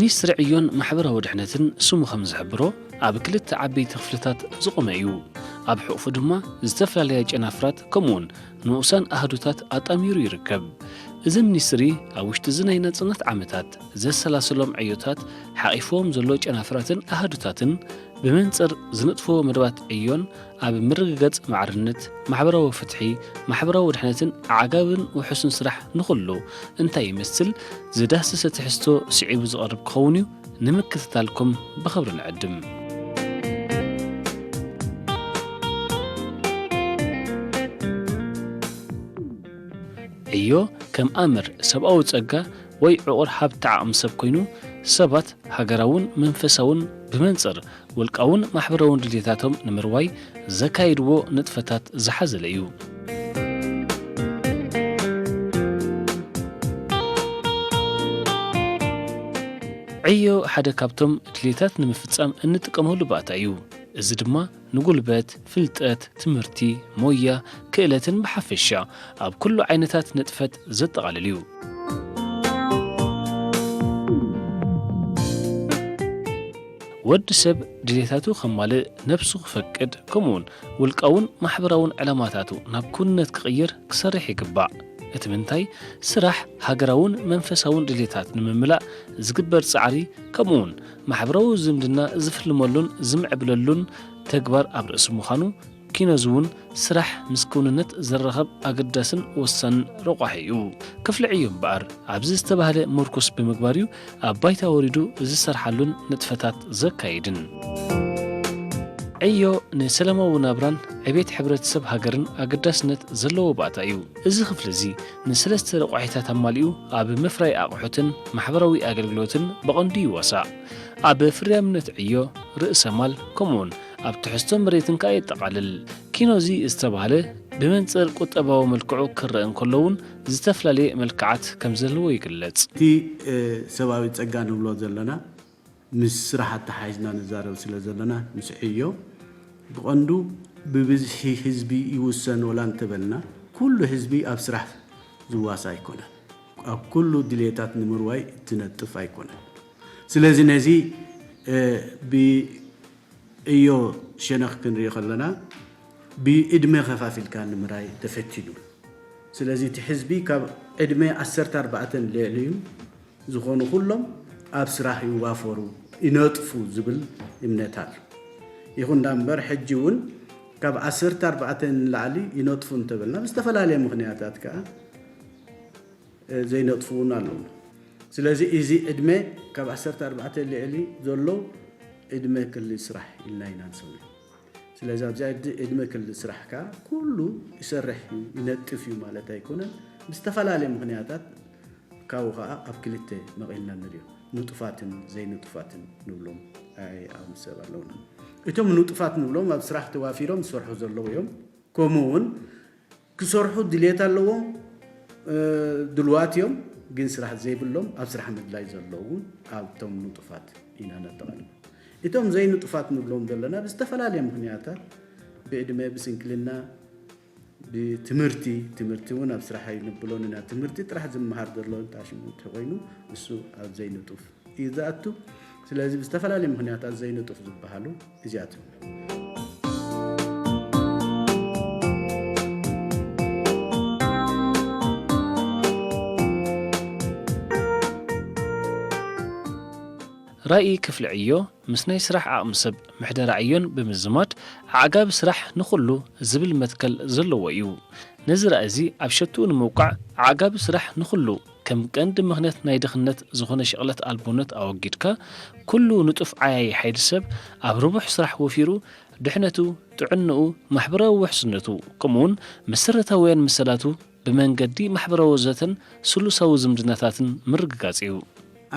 ሚኒስትሪ ዕዮን ማሕበራዊ ድሕነትን ስሙ ከም ዝሕብሮ ኣብ ክልተ ዓበይቲ ክፍልታት ዝቖመ እዩ። ኣብ ሕቑፉ ድማ ዝተፈላለያ ጨናፍራት ከምኡውን ንኡሳን ኣህዱታት ኣጣሚሩ ይርከብ። እዚ ሚኒስትሪ ኣብ ውሽጢ እዚ ናይ ናጽነት ዓመታት ዘሰላሰሎም ዕዮታት ሓቒፍዎም ዘሎ ጨናፍራትን ኣህዱታትን ብመንጽር ዝነጥፍዎ መደባት ዕዮን ኣብ ምርግጋጽ ማዕርነት፣ ማሕበራዊ ፍትሒ፣ ማሕበራዊ ድሕነትን ዓጋብን ውሑስን ስራሕ ንኹሉ እንታይ ይመስል ዝዳሰሰ ትሕዝቶ ስዒቡ ዝቐርብ ክኸውን እዩ። ንምክትታልኩም ብኽብሪ ንዕድም። ዕዮ ከም ኣምር ሰብኣዊ ጸጋ ወይ ዕቑር ሃብቲ ዓቕሚ ሰብ ኮይኑ፣ ሰባት ሃገራውን መንፈሳውን ብመንጽር ውልቃውን ማሕበራውን ድሌታቶም ንምርዋይ ዘካይድዎ ንጥፈታት ዝሓዘለ እዩ። ዕዮ ሓደ ካብቶም ድሌታት ንምፍጻም እንጥቀመሉ ባእታ እዩ። እዚ ድማ ንጉልበት፣ ፍልጠት፣ ትምህርቲ፣ ሞያ፣ ክእለትን ብሓፈሻ ኣብ ኩሉ ዓይነታት ንጥፈት ዘጠቓልል እዩ። ወዲ ሰብ ድሌታቱ ከማልእ፣ ነብሱ ክፈቅድ፣ ከምኡውን ውልቃውን ማሕበራውን ዕላማታቱ ናብ ክውንነት ክቕይር ክሰርሕ ይግባእ። እቲ ምንታይ፣ ስራሕ ሃገራውን መንፈሳውን ድሌታት ንምምላእ ዝግበር ጻዕሪ፣ ከምኡውን ማሕበራዊ ዝምድና ዝፍልመሉን ዝምዕብለሉን ተግባር ኣብ ርእሲ ምዃኑ፣ ኪኖዚ እውን ስራሕ ምስ ክውንነት ዝራኸብ ኣገዳስን ወሳንን ረቋሒ እዩ። ክፍሊ ዕዮ እምበኣር፣ ኣብዚ ዝተባህለ ምርኩስ ብምግባር እዩ ኣብ ባይታ ወሪዱ ዝሰርሓሉን ንጥፈታት ዘካይድን። ዕዮ ንሰላማዊ ናብራን ዕቤት ሕብረተሰብ ሃገርን ኣገዳስነት ዘለዎ ባእታ እዩ። እዚ ክፍሊ እዚ ንሰለስተ ረቋሒታት ኣማሊኡ ኣብ ምፍራይ ኣቑሑትን ማሕበራዊ ኣገልግሎትን ብቐንዱ ይዋሳእ። ኣብ ፍርያምነት ዕዮ፣ ርእሰ ማል፣ ከምኡውን ኣብ ትሕዝቶ መሬትን ከኣ የጠቓልል። ኪኖዚ ዝተባህለ ብመንጽር ቁጠባዊ መልክዑ ክረአ እንከሎ እውን ዝተፈላለየ መልክዓት ከም ዘለዎ ይግለጽ። እቲ፣ እ፣ ሰብኣዊ ጸጋ ንብሎ ዘለና ምስ ስራሕ ኣተሓሒዝና ንዛረብ ስለ ዘለና፣ ምስ ዕዮ ብቐንዱ ብብዝሒ ህዝቢ ይውሰን ወላ እንተበልና፣ ኩሉ ህዝቢ ኣብ ስራሕ ዝዋሳ ኣይኮነን። ኣብ ኩሉ ድሌታት ንምርዋይ ዝነጥፍ ኣይኮነን። ስለዚ ነዚ፣ እ፣ ብ ዕዮ ሸነኽ ክንርኢ ከለና፣ ብዕድመ ከፋፊልካ ንምራይ ተፈቲኑ። ስለዚ እቲ ሕዝቢ ካብ ዕድመ ዓሰርተ ኣርባዕተ ንልዕሊ እዩ ዝኾኑ ኩሎም ኣብ ስራሕ ይዋፈሩ፣ ይነጥፉ ዝብል እምነት ኣሎ። ይኹን ዳ እምበር ሕጂ እውን ካብ ዓሰርተ ኣርባዕተ ንላዕሊ ይነጥፉ እንተበልና፣ ብዝተፈላለየ ምኽንያታት ከኣ እ፣ ዘይነጥፉ እውን ኣለዉ። ስለዚ እዚ ዕድመ ካብ ዓሰርተ ኣርባዕተ ልዕሊ ዘሎ ዕድመ ክልል ስራሕ ኢልና ኢና ንሰምዮ። ስለዚ ኣብዚ ዕድ-፣ ዕድመ ክልል ስራሕ ከኣ ኩሉ ይሰርሕ እዩ፣ ይነጥፍ እዩ ማለት ኣይኮነን። ብዝተፈላለየ ምኽንያታት ካብኡ ከኣ ኣብ ክልተ መቒልና ንሪኦ። ንጡፋትን ዘይንጡፋትን ንብሎም ኣይ-፣ ኣብ ሰብ ኣለዉና። እቶም ንጡፋት ንብሎም ኣብ ስራሕ ተዋፊሮም ዝሰርሑ ዘለዉ እዮም። ከምኡ እውን ክሰርሑ ድልየት ኣለዎም፣ እ፣ ድልዋት እዮም፣ ግን ስራሕ ዘይብሎም ኣብ ስራሕ ምድላይ ዘለዉ እውን ኣብቶም ንጡፋት ኢና ነጠቓልሎም። እቶም ዘይንጡፋት ንብሎም ዘለና ብዝተፈላለየ ምኽንያታት ብዕድመ፣ ብስንክልና፣ ብትምህርቲ፣ ትምህርቲ እውን ኣብ ስራሕ ኣይንብሎን ኢና። ትምህርቲ ጥራሕ ዝመሃር ዘሎ እንተ ሽሙ እንተኾይኑ እሱ ኣብ ዘይንጡፍ እዩ ዝኣቱ። ስለዚ ብዝተፈላለየ ምኽንያታት ዘይንጡፍ ዝበሃሉ እዚኣቶም እዮም። ራእይ ክፍሊ ዕዮ ምስ ናይ ስራሕ ዓቕሚ ሰብ ምሕደራ ዕዮን ብምዝማድ ኣዕጋቢ ስራሕ ንኹሉ ዝብል መትከል ዘለዎ እዩ። ነዚ ራእይ እዚ ኣብ ሸትኡ ንምውቃዕ ኣዕጋቢ ስራሕ ንኹሉ ከም ቀንዲ ምኽንያት ናይ ድኽነት ዝኾነ ሸቕለት ኣልቦነት ኣወጊድካ፣ ኩሉ ንጡፍ ዓያዪ ሓይሊ ሰብ ኣብ ርቡሕ ስራሕ ወፊሩ ድሕነቱ፣ ጥዕንኡ፣ ማሕበራዊ ውሕስነቱ፣ ከምኡውን መሰረታውያን መሰላቱ ብመንገዲ ማሕበራዊ ዘተን ስሉሳዊ ዝምድናታትን ምርግጋጽ እዩ።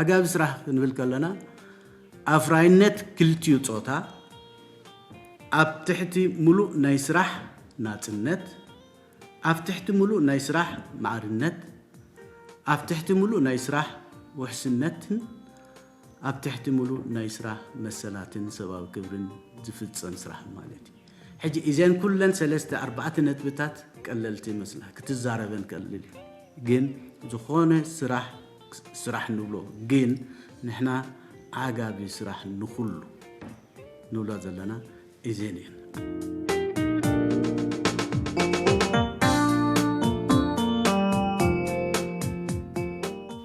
ኣዕጋቢ ስራሕ ክንብል ከለና፣ ኣፍራይነት ክልቲኡ ጾታ፣ ኣብ ትሕቲ ምሉእ ናይ ስራሕ ናጽነት፣ ኣብ ትሕቲ ምሉእ ናይ ስራሕ ማዕርነት፣ ኣብ ትሕቲ ምሉእ ናይ ስራሕ ውሕስነትን ኣብ ትሕቲ ምሉእ ናይ ስራሕ መሰላትን ሰብኣዊ ክብርን ዝፍጸም ስራሕ ማለት እዩ። ሕጂ እዘን ኩለን ሰለስተ ኣርባዕተ ነጥብታት ቀለልቲ ይመስላ፣ ክትዛረበን ቀልል እዩ። ግን ዝኾነ ስራሕ፣ ስራሕ ንብሎ፣ ግን ንሕና ዓጋቢ ስራሕ ንኹሉ ንብሎ ዘለና እዘን እየን።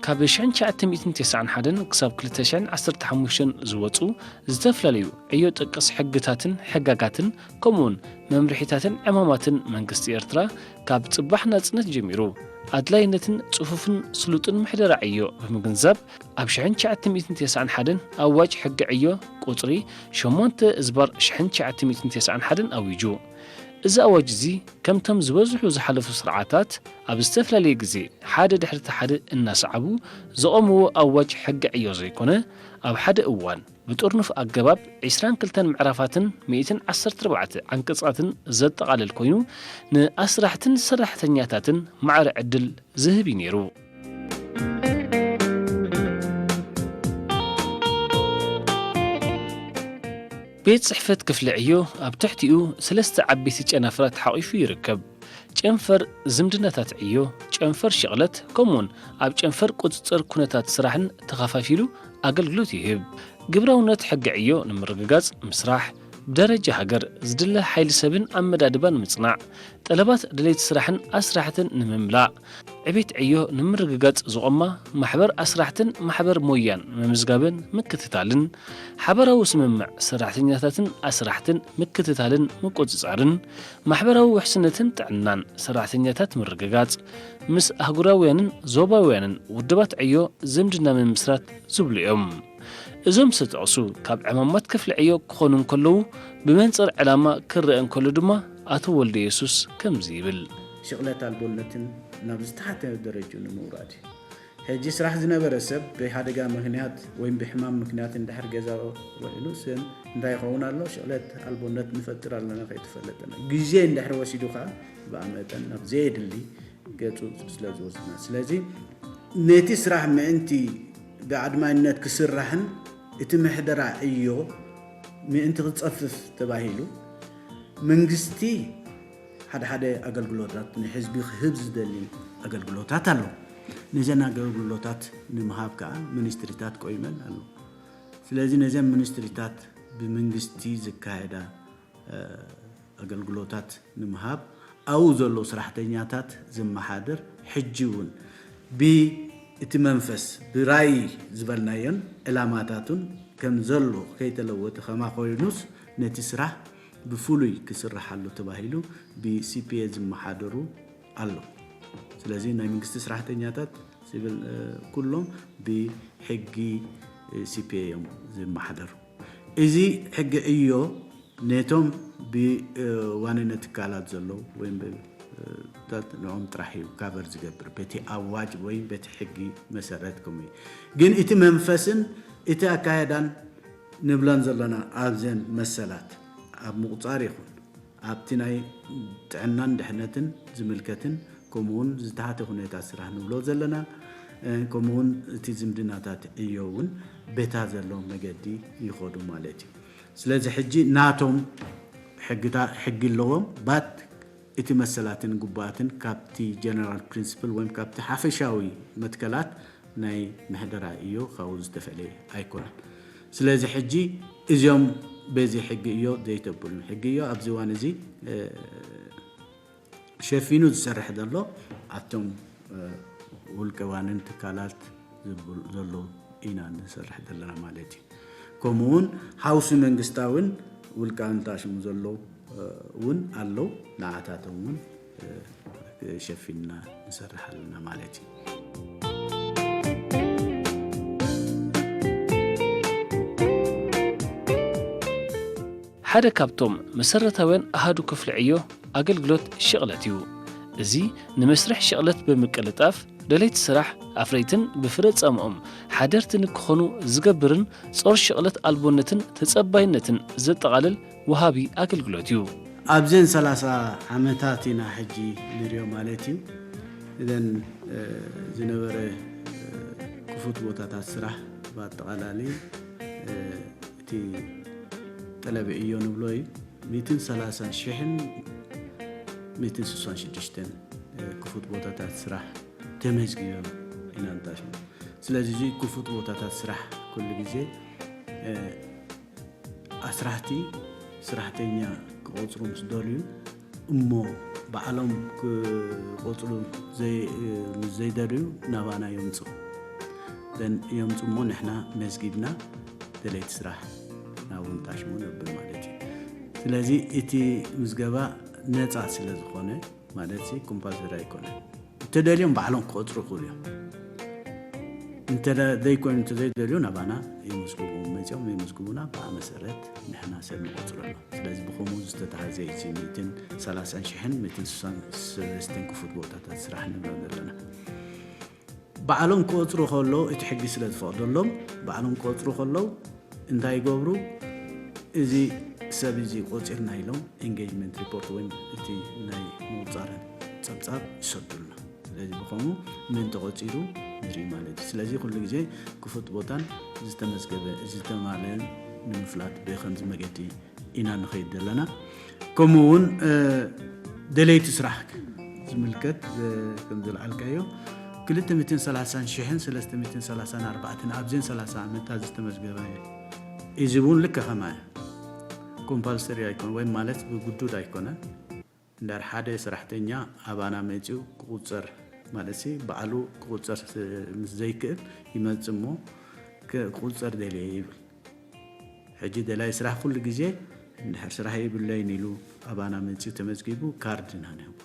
ካብ ሽሕን ትሽዓተ ሚእትን ተስዓን ሓደን ክሳብ ክልተ ሽሕን ዓሰርተ ሓሙሽተን ዝወፁ ዝተፈላለዩ ዕዮ ጠቀስ ሕግታትን ሕጋጋትን ከምኡውን መምርሒታትን ዕማማትን መንግስቲ ኤርትራ ካብ ጽባሕ ናጽነት ጀሚሩ ኣድላይነትን ጽፉፍን ስሉጥን ምሕደራ ዕዮ ብምግንዛብ ኣብ ሽሕን ትሽዓተ ሚእትን ተስዓን ሓደን ኣዋጅ ሕጊ ዕዮ ቁጽሪ ሸሞንተ እዝባር ሽሕን ትሽዓተ ሚእትን ተስዓን ሓደን ኣዊጁ። እዚ ኣዋጅ እዚ ከምቶም ዝበዝሑ ዝሓለፉ ስርዓታት ኣብ ዝተፈላለየ ግዜ ሓደ ድሕሪ እቲ ሓደ እናሰዓቡ ዘቖምዎ ኣዋጅ ሕጊ ዕዮ ዘይኮነ ኣብ ሓደ እዋን ብጥርኑፍ ኣገባብ ዒስራን ክልተን ምዕራፋትን ሚእትን ዓሰርተ ኣርባዕተ ዓንቀጻትን ዘጠቓልል ኮይኑ ንኣስራሕትን ሰራሕተኛታትን ማዕረ ዕድል ዝህብ እዩ ነይሩ። ቤት ጽሕፈት ክፍሊ ዕዮ ኣብ ትሕቲኡ ሰለስተ ዓበይቲ ጨናፍራት ሓቒፉ ይርከብ። ጨንፈር ዝምድናታት ዕዮ፣ ጨንፈር ሽቕለት ከምኡውን ኣብ ጨንፈር ቁጽጽር ኩነታት ስራሕን ተኸፋፊሉ ኣገልግሎት ይህብ። ግብራውነት ሕጊ ዕዮ ንምርግጋጽ ምስራሕ፣ ብደረጃ ሃገር ዝድለ ሓይሊ ሰብን ኣመዳድባን ምጽናዕ፣ ጠለባት ደለይቲ ስራሕን ኣስራሕትን ንምምላእ፣ ዕቤት ዕዮ ንምርግጋጽ ዝቖማ ማሕበር ኣስራሕትን ማሕበር ሞያን ምምዝጋብን ምክትታልን፣ ሓባራዊ ስምምዕ ሰራሕተኛታትን ኣስራሕትን ምክትታልን ምቁጽጻርን፣ ማሕበራዊ ውሕስነትን ጥዕናን ሰራሕተኛታት ምርግጋጽ፣ ምስ ኣህጉራውያንን ዞባውያንን ውድባት ዕዮ ዝምድና ምምስራት ዝብሉ እዮም። እዞም ዝተጠቕሱ ካብ ዕማማት ክፍሊ ዕዮ ክኾኑ እንከለዉ ብመንጽር ዕላማ ክረአ እንከሎ ድማ ኣቶ ወልደየሱስ ከምዚ ይብል። ሽቕለት ኣልቦነትን ናብ ዝተሓተ ደረጅኡ ንምውራድ እዩ። ሕጂ ስራሕ ዝነበረ ሰብ ብሓደጋ ምኽንያት ወይም ብሕማም ምኽንያት እንድሕር ገዛ ውዒሉ ስም እንታይ ይኸውን ኣሎ? ሽቕለት ኣልቦነት ንፈጥር ኣለና ከይተፈለጠና። ግዜ እንድሕር ወሲዱ ከኣ ብኣመጠን ናብ ዘየድሊ ገጹ ስለ ዝወስድና። ስለዚ ነቲ ስራሕ ምእንቲ ብኣድማይነት ክስራሕን እቲ ምሕደራ ዕዮ ምእንቲ ክጸፍፍ ተባሂሉ መንግስቲ ሓደ ሓደ ኣገልግሎታት ንህዝቢ ክህብ ዝደሊ ኣገልግሎታት ኣሎ። ነዘን ኣገልግሎታት ንምሃብ ከኣ ሚኒስትሪታት ቆይመን ኣሎ። ስለዚ ነዘን ሚኒስትሪታት ብመንግስቲ ዝካየዳ ኣገልግሎታት ንምሃብ ኣብኡ ዘለዉ ስራሕተኛታት ዘመሓድር ሕጂ እውን ብእቲ መንፈስ ብራይ ዝበልናዮን ዕላማታቱን ከም ዘሎ ከይተለወጠ ከማ ኮይኑስ ነቲ ስራሕ ብፍሉይ ክስርሓሉ ተባሂሉ ብሲፒኤ ዝመሓደሩ ኣሎ። ስለዚ ናይ መንግስቲ ስራሕተኛታት ሲቪል ኩሎም ብሕጊ ሲፒኤ እዮም ዝመሓደሩ። እዚ ሕጊ ዕዮ ነቶም ብዋንነት ትካላት ዘለዉ ወይም ንኦም ጥራሕ እዩ ካቨር ዝገብር በቲ ኣዋጅ ወይ በቲ ሕጊ መሰረት ከምኡ እዩ። ግን እቲ መንፈስን እቲ ኣካየዳን ንብለን ዘለና ኣብዘን መሰላት ኣብ ምቑፃር ይኹን ኣብቲ ናይ ጥዕናን ድሕነትን ዝምልከትን ከምኡውን ዝተሓተ ኩነታት ስራሕ ንብሎ ዘለና ከምኡውን እቲ ዝምድናታት ዕዮ እውን በታ ዘሎ መገዲ ይኸዱ ማለት እዩ። ስለዚ ሕጂ ናቶም ሕጊ ኣለዎም ባት እቲ መሰላትን ግቡኣትን ካብቲ ጀነራል ፕሪንስፕል ወይም ካብቲ ሓፈሻዊ መትከላት ናይ ምሕደራ ዕዮ ካብኡ ዝተፈልየ ኣይኮነን። ስለዚ ሕጂ እዚኦም በዚ ሕጊ ዕዮ ዘይተብሉን ሕጊ ዕዮ ኣብዚ እዋን እዚ ሸፊኑ ዝሰርሕ ዘሎ ኣብቶም ውልቀ ዋንን ትካላት ዝብሉ ዘለዉ ኢና ንሰርሕ ዘለና ማለት እዩ። ከምኡ እውን ሃውሲ መንግስታውን ውልቃውን ታሽሙ ዘለዉ እውን ኣለዉ። ንዓታቶም እውን ሸፊንና ንሰርሕ ኣለና ማለት እዩ። ሓደ ካብቶም መሰረታውያን ኣሃዱ ክፍሊ ዕዮ ኣገልግሎት ሽቕለት እዩ። እዚ ንመስርሕ ሽቕለት ብምቅልጣፍ ደለይቲ ስራሕ ኣፍረይትን ብፍረ ጻምኦም ሓደርቲ ንክኾኑ ዝገብርን ጾር ሽቕለት ኣልቦነትን ተጸባይነትን ዘጠቓልል ወሃቢ ኣገልግሎት እዩ። ኣብዘን ሰላሳ ዓመታት ኢና ሕጂ ንሪኦ ማለት እዩ። እዘን ዝነበረ ክፉት ቦታታት ስራሕ ብኣጠቓላሊ እቲ ጠለብ ዕዮ ንብሎ እዩ። ሚእትን ሰላሳን ሽሕን ሚእትን ስሳን ሽዱሽተን ክፉት ቦታታት ስራሕ ተመዝጊቦም ኢና ንጣሽሙ። ስለዚ እዚ ክፉት ቦታታት ስራሕ ኩሉ ግዜ ኣስራሕቲ ስራሕተኛ ክቆፅሩ ምስ ደልዩ እሞ ባዕሎም ክቆፅሩ ዘይ- ምስ ዘይደልዩ ናባና የምፁ ዘን- የምፁ እሞ ንሕና መዝጊብና ደለይቲ ስራሕ ናብ ውንጣሽሙ ነብል ማለት እዩ። ስለዚ እቲ ምዝገባ ነፃ ስለ ዝኾነ ማለት ሲ ኮምፓልሰሪ ኣይኮነን። እንተደልዮም ባዕሎም ክቆፅሩ ይኽእሉ እዮም። እንተ ዘይኮይኑ እንተዘይደልዩ ናባና ይምዝግቡ መፅኦም ይምዝግቡና ብኣ መሰረት ንሕና ሰብ ንቆፅረሎም። ስለዚ ብኸምኡ ዝተታሃዘ እዩ እቲ ሚእትን ሰላሳን ሽሕን ሚእትን ስሳን ሰለስተን ክፉት ቦታታት ስራሕ ንብሎም ዘለና። ባዕሎም ክቆፅሩ ከለዉ እቲ ሕጊ ስለ ዝፈቕደሎም ባዕሎም ክቆፅሩ ከለዉ እንታይ ይገብሩ? እዚ ሰብ እዚ ቆፂርና ኢሎም ኢንጌጅመንት ሪፖርት ወይ እቲ ናይ ምቁፃር ፀብፃብ ይሰዱልና። ስለዚ ብኸምኡ መን ተቆፂሩ ንርኢ ማለት እዩ። ስለዚ ኩሉ ግዜ ክፉት ቦታን ዝተመዝገበ ዝተማለአን ንምፍላጥ ብከምዚ መገዲ ኢና ንኸይድ ዘለና። ከምኡ እውን ደለይቲ ስራሕ ዝምልከት ከም ዝለዓልካዮ ክልተ ሚእትን ሰላሳን ሽሕን ሰለስተ ሚእትን ሰላሳን ኣርባዕተን ኣብዘን ሰላሳ ዓመታት ዝተመዝገበ እዩ። እዚ እውን ልክዕ ከማይ ኮምፓልሰሪ ኣይኮነ ወይ ማለት ብግዱድ ኣይኮነ። እንዳር ሓደ ስራሕተኛ ኣባና መፂኡ ክቁፀር ማለት ሲ ባዕሉ ክቁፀር ምስ ዘይክእል ይመፅ እሞ ክቁፀር ደልየ ይብል። ሕጂ ደላይ ስራሕ ኩሉ ግዜ እንድሕር ስራሕ የብለይን ኢሉ ኣባና መፂኡ ተመዝጊቡ ካርድ ኢና ንህቦ።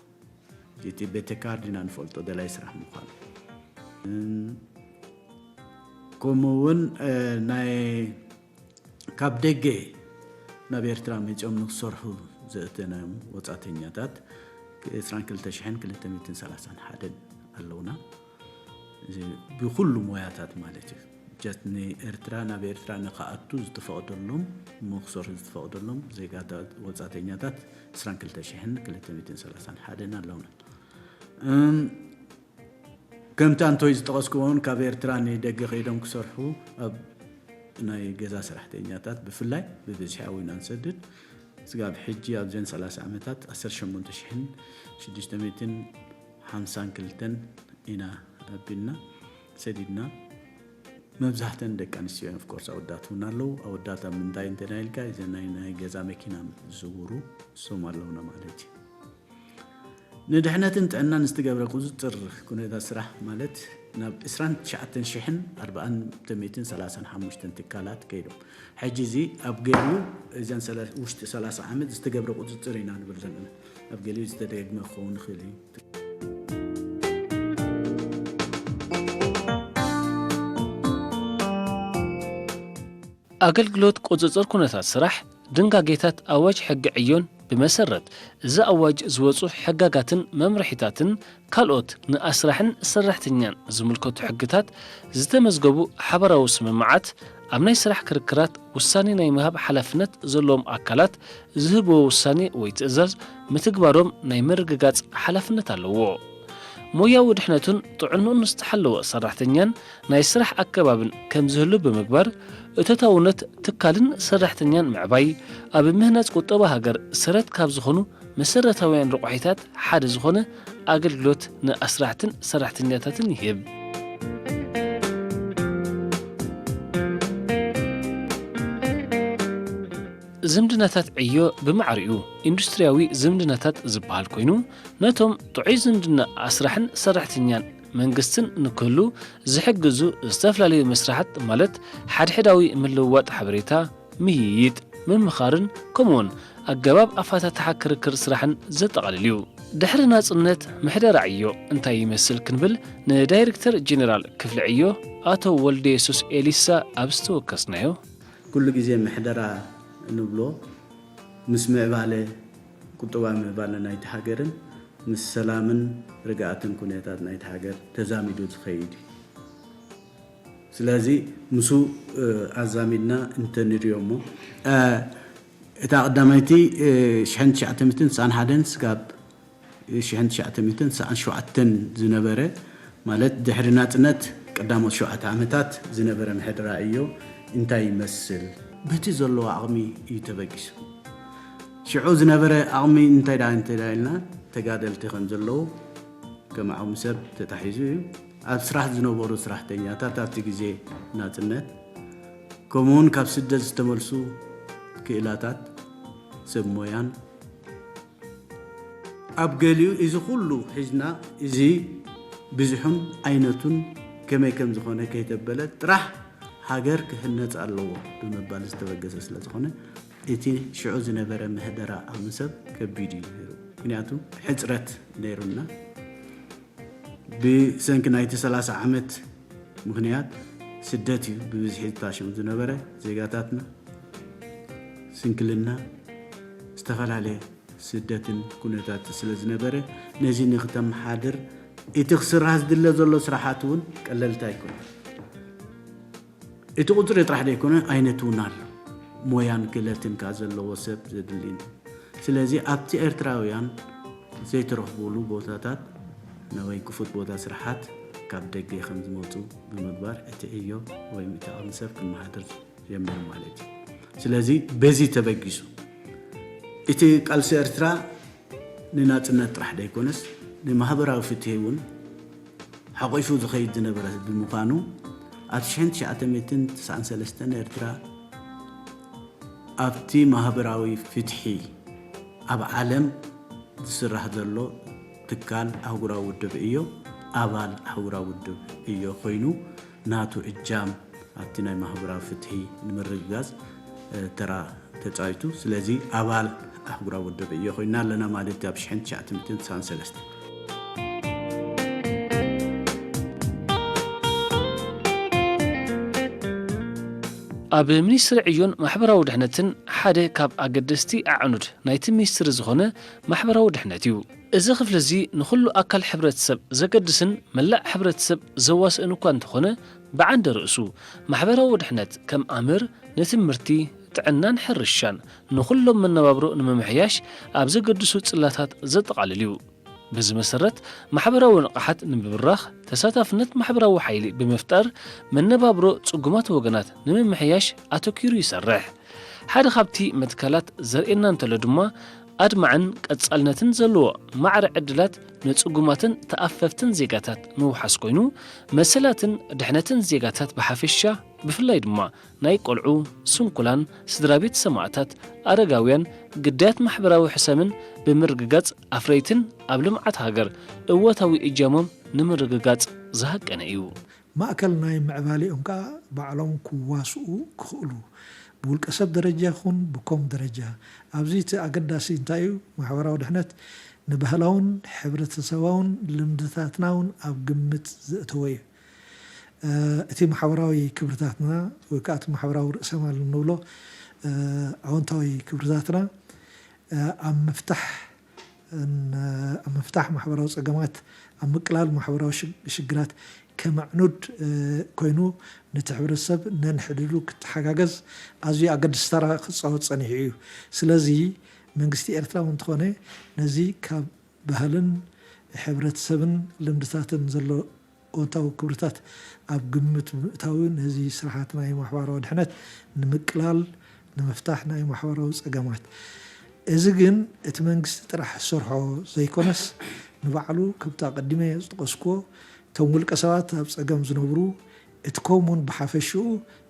እቲ ቤተ ካርድ ኢና ንፈልጦ ደላይ ስራሕ ምዃኑ። ከምኡ እውን ናይ ካብ ደገ ናብ ኤርትራ መፂኦም ንክሰርሑ ዘእተናዮም ወፃተኛታት ዕስራን ክልተ ሽሕን ክልተ ሚእትን ሰላሳን ሓደን ኣለውና። ብኩሉ ሞያታት ማለት እዩ። ጀት ንኤርትራ ናብ ኤርትራ ንክኣቱ ዝተፈቕደሎም እሞ ክሰርሑ ዝተፈቕደሎም ዜጋታት ወፃተኛታት ዕስራን ክልተ ሽሕን ክልተ ሚእትን ሰላሳን ሓደን ኣለውና። ከምቲ ኣንቶይ ዝጠቐስክዎ እውን ካብ ኤርትራ ንደገ ከይዶም ክሰርሑ ኣብ ናይ ገዛ ሰራሕተኛታት ብፍላይ ብብዝሒ ኣዊና ንሰድድ። ስጋብ ሕጂ ኣብዘን ሰላሳ ዓመታት ዓሰርተ ሸሞንተ ሽሕን ሽዱሽተ ሚእትን ሓምሳን ክልተን ኢና ኣቢልና ሰዲድና። መብዛሕተን ደቂ ኣንስትዮ እዮም። ኦፍኮርስ ኣወዳት እውን ኣለዉ። ኣወዳት ኣብ ምንታይ እንተና ኢልካ እዘ ናይ ናይ ገዛ መኪና ዝዝውሩ እሶም ኣለውና ማለት እዩ። ንድሕነትን ጥዕናን ዝተገብረ ቁፅፅር ኩነታት ስራሕ ማለት ናብ ዕስራን ትሽዓተን ሽሕን ኣርባዕተ ሚእትን ሰላሳን ሓሙሽተን ትካላት ከይዶም። ሕጂ እዚ ኣብ ገሊኡ እዘን ሰለ- ውሽጢ ሰላሳ ዓመት ዝተገብረ ቁፅፅር ኢና ንብል ዘለና። ኣብ ገሊኡ ዝተደግመ ክኸውን ይኽእል እዩ። ኣገልግሎት ቁፅፅር ኩነታት ስራሕ ድንጋጌታት ኣዋጅ ሕጊ ዕዮን ብመሰረት እዚ ኣዋጅ ዝወፁ ሕጋጋትን መምርሒታትን ካልኦት ንኣስራሕን ሰራሕተኛን ዝምልከቱ ሕግታት ዝተመዝገቡ ሓበራዊ ስምምዓት ኣብ ናይ ስራሕ ክርክራት ውሳኔ ናይ ምሃብ ሓላፍነት ዘለዎም ኣካላት ዝህብዎ ውሳኔ ወይ ትእዛዝ ምትግባሮም ናይ ምርግጋፅ ሓላፍነት ኣለዎ። ሞያዊ ድሕነቱን ጥዕንኡን ዝተሓለወ ሰራሕተኛን ናይ ስራሕ ኣከባብን ከም ዝህሉ ብምግባር እቶታውነት ትካልን ሰራሕተኛን ምዕባይ ኣብ ምህናፅ ቁጠባ ሃገር ሰረት ካብ ዝኾኑ መሰረታውያን ረቋሒታት ሓደ ዝኾነ ኣገልግሎት ንኣስራሕትን ሰራሕተኛታትን ይህብ። ዝምድናታት ዕዮ ብማዕሪኡ ኢንዱስትሪያዊ ዝምድናታት ዝበሃል ኮይኑ ነቶም ጥዑይ ዝምድና ኣስራሕን ሰራሕተኛን መንግስትን ንክህሉ ዝሕግዙ ዝተፈላለዩ መስራሓት ማለት ሓድሕዳዊ ምልውዋጥ ሓበሬታ፣ ምይይጥ፣ ምምኻርን ከምኡውን ኣገባብ ኣፋታትሓ ክርክር ስራሕን ዘጠቓልል እዩ። ድሕሪ ናፅነት ምሕደራ ዕዮ እንታይ ይመስል ክንብል ንዳይሬክተር ጄኔራል ክፍሊ ዕዮ ኣቶ ወልደየሱስ ኤሊሳ ኣብ ዝተወከስናዮ ኩሉ ግዜ ምሕደራ እንብሎ ምስ ምዕባለ ቁጠባዊ ምዕባለ ናይቲ ሃገርን ምስ ሰላምን ርግኣትን ኩነታት ናይቲ ሃገር ተዛሚዱ ዝኸይድ እዩ። ስለዚ ምስኡ ኣዛሚድና እንተንሪኦ እሞ እታ ቀዳማይቲ ሽሕን ትሽዓተ ሚእትን ስሳን ሓደን ስጋብ ሽሕን ትሽዓተ ሚእትን ስሳን ሸውዓተን ዝነበረ ማለት ድሕሪ ናፅነት ቀዳሞት ሸውዓተ ዓመታት ዝነበረ ምሕደራ ዕዮ እንታይ ይመስል? በቲ ዘለዎ ዓቕሚ እዩ ተበጊሱ። ሽዑ ዝነበረ ዓቕሚ እንታይ ደኣ እንታይ ደኣ ኢልና ተጋደልቲ ከም ዘለዉ ከም ዓቕሚ ሰብ ተታሒዙ እዩ። ኣብ ስራሕ ዝነበሩ ስራሕተኛታት ኣብቲ ግዜ ናፅነት ከምኡውን ካብ ስደት ዝተመልሱ ክእላታት ሰብ ሞያን ኣብ ገሊኡ እዚ ኩሉ ሒዝና እዚ ብዙሑን ዓይነቱን ከመይ ከም ዝኾነ ከይተበለ ጥራሕ ሃገር ክህነጽ ኣለዎ ብምባል ዝተበገሰ ስለ ዝኾነ እቲ ሽዑ ዝነበረ ምህደራ ዓቕሚ ሰብ ከቢድ እዩ ነይሩ። ምክንያቱ ሕጽረት ነይሩና። ብሰንኪ ናይቲ ሰላሳ ዓመት ምኽንያት ስደት እዩ ብብዝሒ ዝታሽም ዝነበረ። ዜጋታትና ስንክልና ዝተፈላለየ ስደትን ኩነታት ስለ ዝነበረ ነዚ ንክተመሓድር እቲ ክስራሕ ዝድለ ዘሎ ስራሓት እውን ቀለልቲ ኣይኮነ። እቲ ቁፅሪ ጥራሕ ዘይኮነ ዓይነት እውን ኣሎ። ሞያን ክእለትን ከኣ ዘለዎ ሰብ ዘድሊ እዩ። ስለዚ ኣብቲ ኤርትራውያን ዘይትረኽቡሉ ቦታታት ወይ ክፉት ቦታ ስራሓት ካብ ደገ ከም ዝመፁ ብምግባር እቲ ዕዮ ወይ እቲ ዓቕሚ ሰብ ክመሓደር ጀሚሩ ማለት እዩ። ስለዚ በዚ ተበጊሱ እቲ ቃልሲ ኤርትራ ንናጽነት ጥራሕ ዘይኮነስ ንማህበራዊ ፍትሒ እውን ሓቒፉ ዝኸይድ ዝነበረ ብምዃኑ ኣብ ሽሕን ትሽዓተ ሚእትን ተስዓን ሰለስተን ኤርትራ ኣብቲ ማህበራዊ ፍትሒ ኣብ ዓለም ዝስራሕ ዘሎ ትካል ኣህጉራዊ ውድብ ዕዮ ኣባል ኣህጉራዊ ውድብ ዕዮ ኮይኑ ናቱ እጃም ኣብቲ ናይ ማህበራዊ ፍትሒ ንምርግጋጽ፣ እ፣ ተራ ተጻዊቱ። ስለዚ ኣባል ኣህጉራዊ ውድብ ዕዮ ኮይና ኣለና ማለት እዩ ኣብ ሽሕን ትሽዓተ ሚእትን ተስዓን ሰለስተን። ኣብ ሚኒስትሪ ዕዮን ማሕበራዊ ድሕነትን ሓደ ካብ ኣገደስቲ ኣዕኑድ ናይቲ ሚኒስትሪ ዝኾነ ማሕበራዊ ድሕነት እዩ። እዚ ክፍሊ እዚ ንኹሉ ኣካል ሕብረተሰብ ዘገድስን መላእ ሕብረተሰብ ዘዋስእን እኳ እንተኾነ፣ ብዓንደ ርእሱ ማሕበራዊ ድሕነት ከም ኣምር ንትምህርቲ፣ ጥዕናን ሕርሻን ንኹሎም መነባብሮ ንምምሕያሽ ኣብ ዘገድሱ ጽላታት ዘጠቓልል እዩ። በዚ መሰረት ማሕበራዊ ንቕሓት ንምብራኽ፣ ተሳታፍነት ማሕበራዊ ሓይሊ ብምፍጣር መነባብሮ ጽጉማት ወገናት ንምምሕያሽ ኣተኲሩ ይሰርሕ። ሓደ ካብቲ መትከላት ዘርእየና እንተሎ ድማ ኣድማዕን ቀጻልነትን ዘለዎ ማዕረ ዕድላት ንጽጉማትን ተኣፈፍትን ዜጋታት ምውሓስ ኮይኑ፣ መሰላትን ድሕነትን ዜጋታት ብሓፈሻ ብፍላይ ድማ ናይ ቆልዑ፣ ስንኩላን፣ ስድራ ቤት ሰማእታት፣ ኣረጋውያን፣ ግዳያት ማሕበራዊ ሕሰምን ብምርግጋጽ ኣፍረይትን ኣብ ልምዓት ሃገር እወታዊ እጃሞም ንምርግጋጽ ዝሃቀነ እዩ። ማእከል ናይ ምዕባሌኦም ከኣ ባዕሎም ክዋስኡ ክኽእሉ፣ ብውልቀ ሰብ ደረጃ ይኹን ብኮም ደረጃ። ኣብዚ እቲ ኣገዳሲ እንታይ እዩ? ማሕበራዊ ድሕነት ንባህላውን ሕብረተሰባውን ልምድታትና እውን ኣብ ግምት ዘእተወ እዩ። እ፣ እቲ ማሕበራዊ ክብርታትና ወይ ከኣ እቲ ማሕበራዊ ርእሰማል እንብሎ፣ እ፣ ኣወንታዊ ክብርታትና፣ እ፣ ኣብ ምፍታሕ ን-፣ ኣብ ምፍታሕ ማሕበራዊ ጸገማት፣ ኣብ ምቅላል ማሕበራዊ ሽግ-፣ ሽግራት ከም ኣዕኑድ፣ እ፣ ኮይኑ ነቲ ሕብረተሰብ ነንሕድሕዱ ክተሓጋገዝ ኣዝዩ ኣገዳሲ ተራ ክጻወት ጸኒሑ እዩ። ስለዚ መንግስቲ ኤርትራ እውን እንተኾነ ነዚ ካብ ባህልን ሕብረተሰብን ልምድታትን ዘሎ ኣወንታዊ ክብርታት ኣብ ግምት ብምእታው ነዚ ስራሓት ናይ ማሕበራዊ ድሕነት ንምቅላል፣ ንምፍታሕ ናይ ማሕበራዊ ጸገማት። እዚ ግን እቲ መንግስቲ ጥራሕ ዝሰርሖ ዘይኮነስ፣ ንባዕሉ ከምቲ ኣቐዲመ ዝጠቐስኩዎ፣ እቶም ውልቀ ሰባት ኣብ ጸገም ዝነብሩ፣ እቲ ኮሙን ብሓፈሽኡ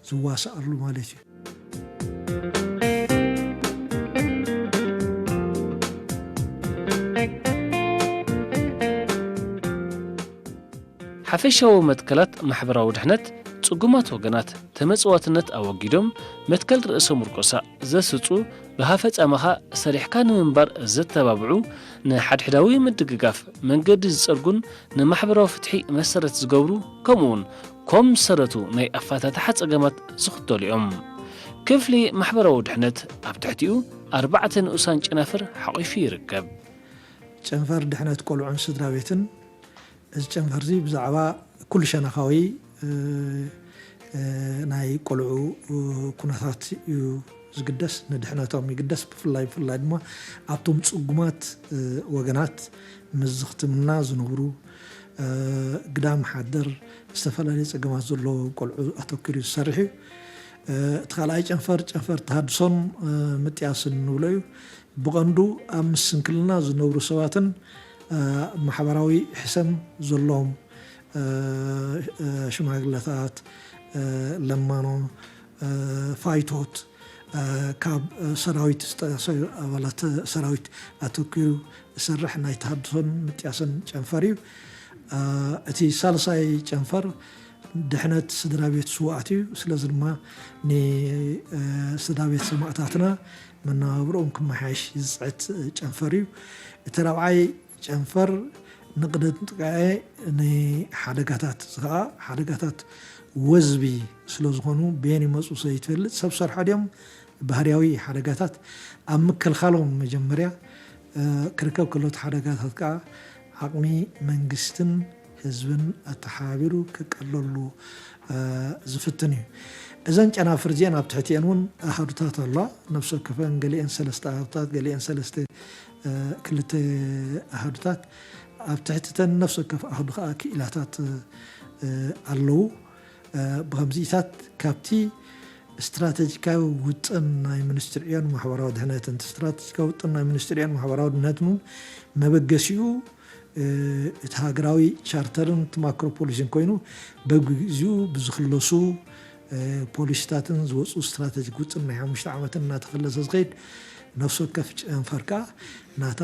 ዝዋስኣሉ ማለት እዩ። ሓፈሻዊ መትከላት ማሕበራዊ ድሕነት፣ ጽጉማት ወገናት ተመጽዋትነት ኣወጊዶም፣ መትከል ርእሰ ምርኮሳ ዘስጹ፣ ብሃፈጻ መኻ ሰሪሕካ ንምንባር ዘተባብዑ፣ ንሓድሕዳዊ ምድግጋፍ መንገዲ ዝጸርጉን ንማሕበራዊ ፍትሒ መሰረት ዝገብሩ፣ ከምኡውን ኮም ዝሰረቱ ናይ ኣፈታትሓ ጸገማት ዝኽተሉ እዮም። ክፍሊ ማሕበራዊ ድሕነት ኣብ ትሕቲኡ ኣርባዕተ ንኡሳን ጨናፍር ሓቒፉ ይርከብ። ጨንፈር ድሕነት ቆልዑን ስድራ ቤትን፣ እዚ ጨንፈር እዚ ብዛዕባ ኩሉ ሸነኻዊ፣ እ፣ እ፣ ናይ ቆልዑ፣ እ፣ ኩነታት እዩ ዝግደስ፣ ንድሕነቶም ይግደስ። ብፍላይ፣ ብፍላይ ድማ ኣብቶም ጽጉማት፣ እ፣ ወገናት፣ ምስዚ ክትምና ዝነብሩ፣ እ፣ ግዳም ሓደር፣ ዝተፈላለየ ጸገማት ዘለዎም ቆልዑ ኣተኲሩ ዝሰርሕ እዩ። እ፣ እቲ ካልኣይ ጨንፈር፣ ጨንፈር ተሃድሶን፣ እ፣ ምጥያስን ንብሎ እዩ። ብቐንዱ ኣብ ምስንክልና ዝነብሩ ሰባትን፣ እ፣ ማሕበራዊ ሕሰም ዘለዎም፣ እ፣ እ፣ ሽማግለታት፣ እ፣ ለማኖ፣ ፋይቶት ካብ ሰራዊት ዝተሰ ኣባላት ሰራዊት ኣተኪሩ ዝሰርሕ ናይ ተሃድሶን ምጥያስን ጨንፈር እዩ። እቲ ሳልሳይ ጨንፈር ድሕነት ስድራ ቤት ስውኣት እዩ። ስለዚ ድማ ንስድራ ቤት ሰማእታትና መነባብሮኦም ክመሓየሽ ዝፅዕት ጨንፈር እዩ። እቲ ራብዓይ ጨንፈር ንቕድጥቃኤ ንሓደጋታት፣ እዚ ከዓ ሓደጋታት ወዝቢ ስለ ዝኾኑ በየን ይመፁ ዘይትፈልጥ ሰብ ሰርሖ ድዮም ባህርያዊ ሓደጋታት ኣብ ምክልኻሎም መጀመርያ ክርከብ ከሎ እቲ ሓደጋታት ከዓ ዓቕሚ መንግስትን ህዝብን ኣተሓባቢሩ ክቀለሉ ዝፍትን እዩ። እዘን ጨናፍር እዚአን ኣብ ትሕቲአን እውን ኣሃዱታት ኣለዋ። ነፍሲ ወከፈን ገሊአን ሰለስተ ኣሃዱታት፣ ገሊአን ሰለስተ ክልተ ኣሃዱታት፣ ኣብ ትሕቲ እተን ነፍሲ ወከፍ ኣሃዱ ከዓ ክኢላታት ኣለዉ። ብኸምዚኢታት ካብቲ ስትራተጂካዊ ውጥን ናይ ሚኒስትሪ ዕዮን ማሕበራዊ ድሕነትን፣ እቲ ስትራተጂካዊ ውጥን ናይ ሚኒስትሪ ዕዮን ማሕበራዊ ድሕነትን እውን መበገሲኡ እቲ ሃገራዊ ቻርተርን እቲ ማክሮ ፖሊሲን ኮይኑ በብግዚኡ ብዝኽለሱ ፖሊሲታትን ዝወፁ ስትራተጂክ ውጥን ናይ ሓሙሽተ ዓመትን እናተኸለሰ ዝኸይድ ነፍሲ ወከፍ ጨንፈር ከዓ ናታ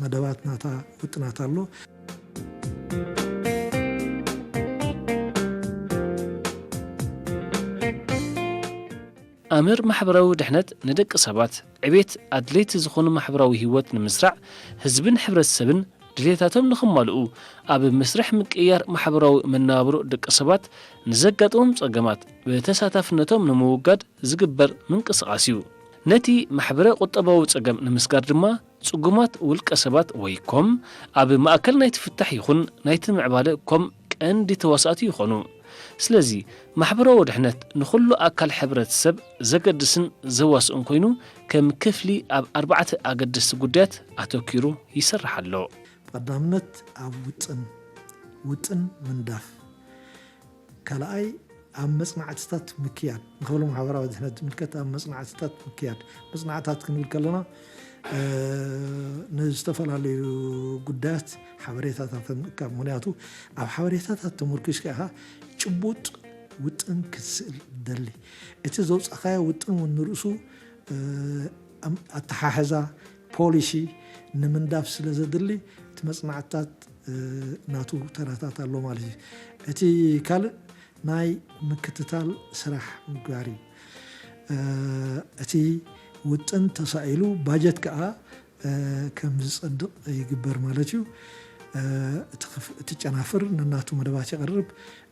መደባት ናታ ውጥናት ኣሎ። ኣምር ማሕበራዊ ድሕነት ንደቂ ሰባት ዕቤት ኣድለይቲ ዝኾኑ ማሕበራዊ ህይወት ንምስራዕ ህዝብን ሕብረተሰብን ድሌታቶም ንኽማልኡ ኣብ መስርሕ ምቅያር ማሕበራዊ መነባብሮ ደቂ ሰባት ንዘጋጥሞም ጸገማት ብተሳታፍነቶም ንምውጋድ ዝግበር ምንቅስቓስ እዩ። ነቲ ማሕበረ ቁጠባዊ ጸገም ንምስጋር ድማ ጽጉማት ውልቀ ሰባት ወይ ኮም ኣብ ማእከል ናይቲ ፍታሕ ይኹን ናይቲ ምዕባለ ኮም ቀንዲ ተዋሳእቲ ይኾኑ። ስለዚ ማሕበራዊ ድሕነት ንኹሉ ኣካል ሕብረተሰብ ዘገድስን ዘዋስእን ኮይኑ ከም ክፍሊ ኣብ ኣርባዕተ ኣገደስቲ ጉዳያት ኣተኪሩ ይሰርሕ ኣሎ። ቀዳምነት ኣብ ውጥን፣ ውጥን ምንዳፍ። ካልኣይ ኣብ መጽናዕትታት ምክያድ፣ ንኽብሎ ማሕበራዊ ድሕነት ዝምልከት ኣብ መጽናዕትታት ምክያድ። መጽናዕትታት ክንብል ከለና ንዝተፈላለዩ ጉዳያት ሓበሬታታት ምእካብ። ምኽንያቱ ኣብ ሓበሬታታት ተመርኪስካ ኢኻ ጭቡጥ ውጥን ክትስእል ደሊ። እቲ ዘውፃእካዮ ውጥን እውን ንርእሱ ኣተሓሕዛ ፖሊሲ ንምንዳፍ ስለ ዘድሊ እቲ መፅናዕትታት ናቱ ተራታት ኣሎ ማለት እዩ። እቲ ካልእ ናይ ምክትታል ስራሕ ምግባር እዩ። እቲ ውጥን ተሳኢሉ ባጀት ከዓ ከም ዝፀድቕ ይግበር ማለት እዩ። እቲ ጨናፍር ነናቱ መደባት የቕርብ።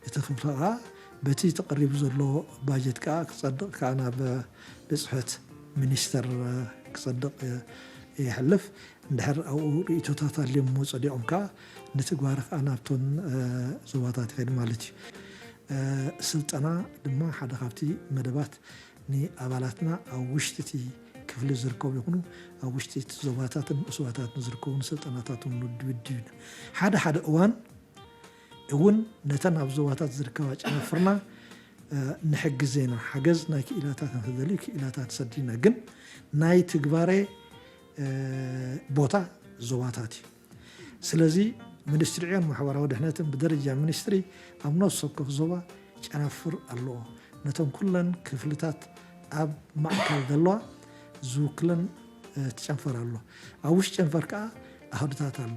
እቲ ክፍሊ ከዓ በቲ ተቐሪቡ ዘሎ ባጀት ከዓ ክፀድቕ ከዓ ናብ ቤት ጽሕፈት ሚኒስተር ክጸድቕ የሕልፍ። እንድሕር ኣብኡ ርእይቶታት ኣልዮም እሞ ጸዲቖም ከኣ ንትግባረ ከኣ ናብቶን ዞባታት ይኸድ ማለት እዩ። ስልጠና ድማ ሓደ ካብቲ መደባት ንኣባላትና ኣብ ውሽጢ እቲ ክፍሊ ዝርከቡ ይኹኑ ኣብ ውሽጢ እቲ ዞባታትን ንኡስ ዞባታትን ዝርከቡ ንስልጠናታት እውን ንውድብ ኢና። ሓደ ሓደ እዋን እውን ነተን ኣብ ዞባታት ዝርከባ ጨናፍርና ንሕግዝ ኢና። ሓገዝ ናይ ክኢላታት እንተደልዩ ክኢላታት ሰዲድና፣ ግን ናይ ትግባሬ ቦታ ዞባታት እዩ። ስለዚ ሚኒስትሪ ዕዮን ማሕበራዊ ድሕነትን ብደረጃ ሚኒስትሪ ኣብ ነፍሲ ወከፍ ዞባ ጨናፍር ኣለዎ። ነተን ኩለን ክፍልታት ኣብ ማእከል ዘለዋ ዝውክለን ትጨንፈር ኣሎ። ኣብ ውሽጢ ጨንፈር ከኣ ኣሃዱታት ኣሎ።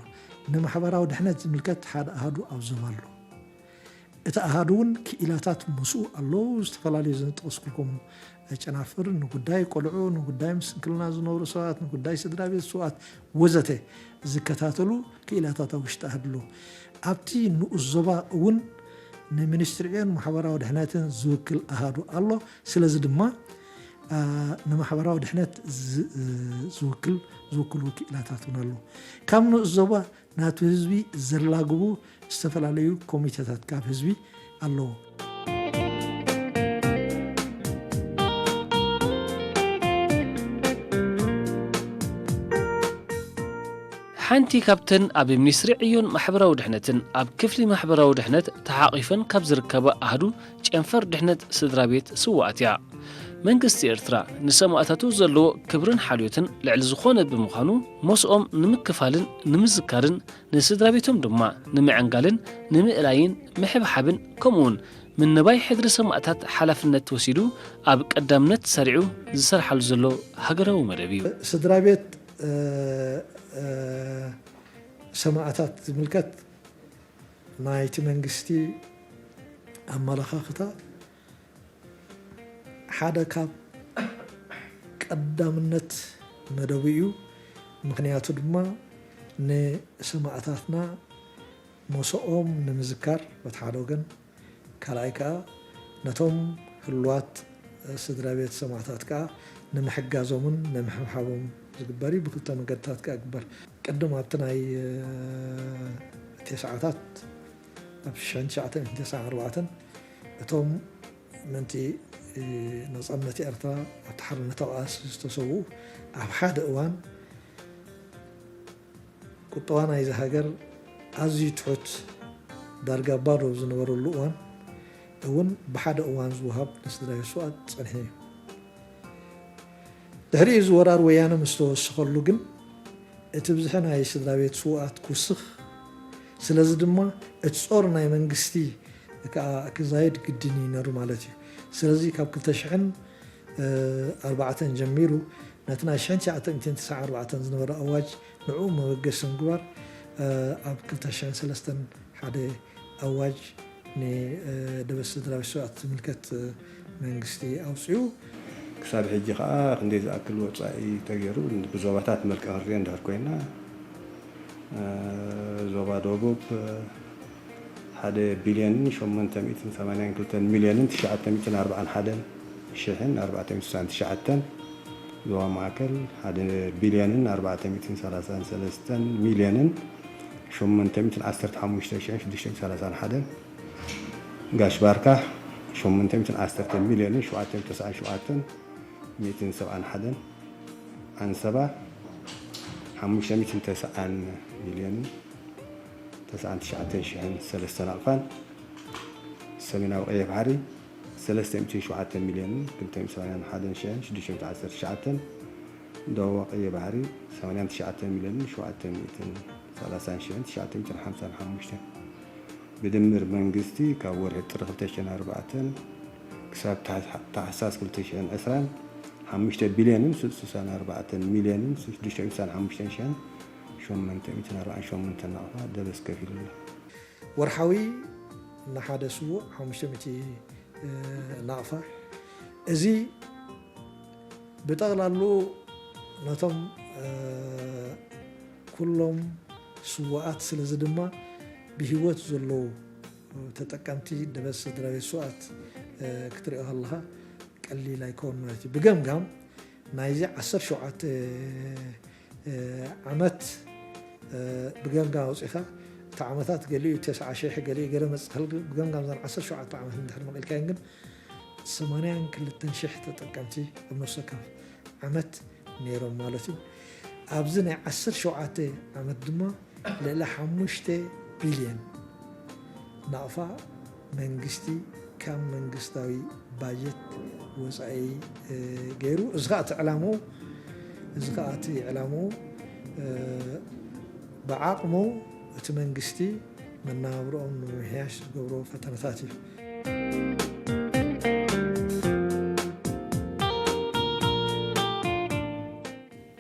ንማሕበራዊ ድሕነት ዝምልከት ሓደ ኣሃዱ ኣብ ዞባ ኣሎ። እቲ ኣሃዱ እውን ክኢላታት ምስኡ ኣለዉ። ዝተፈላለዩ ዘንጠቐስኩልኩም ጨናፍር ንጉዳይ ቆልዑ፣ ንጉዳይ ምስንክልና ዝነብሩ ሰባት፣ ንጉዳይ ስድራ ቤት ስውኣት ወዘተ ዝከታተሉ ክኢላታት ኣብ ውሽጢ ኣሃዱ ኣለዉ። ኣብቲ ንኡስ ዞባ እውን ንሚኒስትሪ ዕዮን ማሕበራዊ ድሕነትን ዝውክል ኣሃዱ ኣሎ። ስለዚ ድማ ንማሕበራዊ ድሕነት ዝውክል ዝውክሉ ክኢላታት እውን ኣለዉ። ካብ ንኡስ ዞባ ናቱ ህዝቢ ዘላግቡ ዝተፈላለዩ ኮሚቴታት ካብ ህዝቢ ኣለዉ። ሓንቲ ካብተን ኣብ ሚኒስትሪ ዕዮን ማሕበራዊ ድሕነትን ኣብ ክፍሊ ማሕበራዊ ድሕነት ተሓቒፈን ካብ ዝርከባ ኣሃዱ ጨንፈር ድሕነት ስድራ ቤት ስውኣት እያ። መንግስቲ ኤርትራ ንሰማእታቱ ዘለዎ ክብርን ሓልዮትን ልዕሊ ዝኾነ ብምዃኑ፣ ሞስኦም ንምክፋልን ንምዝካርን፣ ንስድራ ቤቶም ድማ ንምዕንጋልን ንምእላይን ምሕብሓብን፣ ከምኡውን ምንባይ ሕድሪ ሰማእታት ሓላፍነት ወሲዱ ኣብ ቀዳምነት ሰሪዑ ዝሰርሓሉ ዘሎ ሃገራዊ መደብ እዩ። ስድራ ቤት እ፣ እ፣ ሰማእታት ዝምልከት ናይቲ መንግስቲ ኣመለኻኽታ ሓደ ካብ ቀዳምነት መደቡ እዩ። ምኽንያቱ ድማ ንሰማእታትና ሞስኦም ንምዝካር በቲ ሓደ ወገን፣ ካልኣይ ከዓ ነቶም ህሉዋት ስድራ ቤት ሰማእታት ከዓ ንምሕጋዞምን ንምሕብሓቦም ዝግበር እዩ። ብክልተ መገድታት ከዓ ይግበር። ቅድም ኣብቲ ናይ እ፣ ቴስዓታት ኣብ ሽሕን ትሽዓተ ሚእትን ተስዓን ኣርባዕተን እቶም ምእንቲ እ፣ ነፃነት ኤርትራ ኣብቲ ሓርነታዊ ቃልሲ ዝተሰውኡ ኣብ ሓደ እዋን ቁጠባ ናይዚ ሃገር ኣዝዩ ትሑት ዳርጋ ባዶ ዝነበረሉ እዋን እውን ብሓደ እዋን ዝወሃብ ንስድራ ቤት ስውኣት ጸኒሑ እዩ። ድሕሪኡ እዚ ወራር ወያነ ምስ ተወሰኸሉ ግን እቲ ብዝሒ ናይ ስድራ ቤት ስውኣት ክውስኽ፣ ስለዚ ድማ እቲ ጾር ናይ መንግስቲ ከዓ ክዛየድ ግድን እዩ ነሩ ማለት እዩ። ስለዚ ካብ ክልተ ሽሕን ኣርባዕተን ጀሚሩ ነቲ ናይ ሽሕን ትሽዓተ ሚእትን ተስዓን ኣርባዕተን ዝነበረ ኣዋጅ ንዕኡ መበገሲ ምግባር ኣብ ክልተ ሽሕን ሰለስተን ሓደ ኣዋጅ ንደበስ ስድራ ቤት ስውኣት ዝምልከት መንግስቲ ኣውፅኡ። ክሳብ ሕጂ ከዓ ክንደይ ዝኣክል ወፃኢ ተገይሩ ብዞባታት መልክዕ ክንሪኦ እንድሕር ኮይና ዞባ ደቡብ ሓደ ቢልዮንን ሸሞንተ ሚእትን ሰማንያን ክልተን ሚልዮንን ትሽዓተ ሚእትን ኣርባዓን ሓደን ሽሕን ኣርባዕተ ሚእትን ስሳን ትሽዓተን፣ ዞባ ማእከል ሓደ ቢልዮንን ኣርባዕተ ሚእትን ሰላሳን ሰለስተን ሚልዮንን ሸሞንተ ሚእትን ዓሰርተ ሓሙሽተ ሽሕን ሽዱሽተ ሚእትን ሰላሳን ሓደን፣ ጋሽ ባርካ ሸሞንተ ሚእትን ዓሰርተ ሚልዮንን ሸውዓተ ሚእትን ተስዓን ሸውዓተን ሚእትን ሰብዓን ሓደን፣ ዓንሰባ ሓሙሽተ ሚእትን ተስዓን ሚልዮንን ተስዓን ትሽዓተን ሽሕን ሰለስተ ናቕፋን፣ ሰሜናዊ ቀይሕ ባሕሪ ሰለስተ ሚእትን ሸውዓተ ሚልዮንን ክልተ ሚእትን ሰማንያን ሓደን ሽሕን ሽዱሽተ ሚእትን ዓሰርተ ትሽዓተን፣ ደቡባዊ ቀይሕ ባሕሪ ሰማንያን ትሽዓተ ሚልዮንን ሸውዓተ ሚእትን ሰላሳን ሽሕን ትሽዓተ ሚእትን ሓምሳን ሓሙሽተን። ብድምር መንግስቲ ካብ ወርሒ ጥሪ ክልተ ሽሕን ኣርባዕተን ክሳብ ታሕሳስ ክልተ ሽሕን ዕስራን ሓሙሽተ ቢልዮንን ስሳን ኣርባዕተን ሚልዮንን ሽዱሽተ ሚእትን ሓሙሽተን ሽሕን ሸሞንተ ሚእትን ኣርባዓን ሸሞንተን ናቕፋ ደበስ ከፊሉ ኣሎ። ወርሓዊ ንሓደ ስዉእ ሓሙሽተ ሚእቲ ናቕፋ። እዚ ብጠቕላሉ ነቶም ኩሎም ስዉኣት፣ ስለዚ ድማ ብህይወት ዘለዉ ተጠቀምቲ ደበስ ስድራ ቤት ስውኣት ክትሪኦ ከለኻ ቀሊል ኣይኮን ማለት እዩ። ብገምጋም ናይዚ ዓሰርተ ሸውዓተ ዓመት ብገምጋም ኣውፂኻ እቲ ዓመታት ገሊኡ ተስዓ ሽሕ ገሊኡ ገለ መፅእ ከል ብገምጋም ዛን ዓሰርተ ሸውዓተ ዓመት እንድሕር መቒልካየን ግን ሰማንያን ክልተን ሽሕ ተጠቀምቲ ኣብ ነፍሲ ወከፍ ዓመት ነይሮም ማለት እዩ። ኣብዚ ናይ ዓሰርተ ሸውዓተ ዓመት ድማ ልዕሊ ሓሙሽተ ቢልዮን ናቕፋ መንግስቲ ካብ መንግስታዊ ባጀት ወፃኢ ገይሩ። እዚ ከዓ እቲ ዕላምኡ እዚ ከዓ እቲ ዕላምኡ ብዓቕሙ እቲ መንግስቲ መነባብርኦም ንምምሕያሽ ዝገብሮ ፈተነታት እዩ።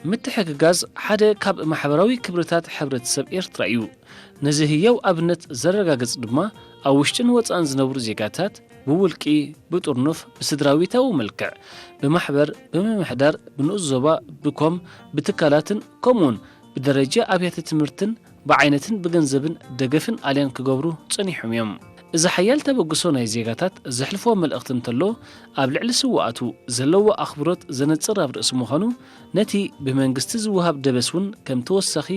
ምትሕግጋዝ ሓደ ካብ ማሕበራዊ ክብርታት ሕብረተሰብ ኤርትራ እዩ። ነዚ ህያው ኣብነት ዘረጋግጽ ድማ ኣብ ውሽጥን ወጻእን ዝነብሩ ዜጋታት ብውልቂ፣ ብጥርኑፍ፣ ብስድራቤታዊ መልክዕ፣ ብማሕበር፣ ብምምሕዳር፣ ብንኡስ ዞባ፣ ብኮም፣ ብትካላትን ከምኡውን ብደረጃ ኣብያተ ትምህርትን ብዓይነትን ብገንዘብን ደገፍን ኣልያን ክገብሩ ጸኒሖም እዮም። እዚ ሓያል ተበግሶ ናይ ዜጋታት ዘሕልፎ መልእኽቲ እንተሎ ኣብ ልዕሊ ስውኣቱ ዘለዎ ኣኽብሮት ዘነጽር ኣብ ርእሲ ምዃኑ ነቲ ብመንግስቲ ዝወሃብ ደበስ እውን ከም ተወሳኺ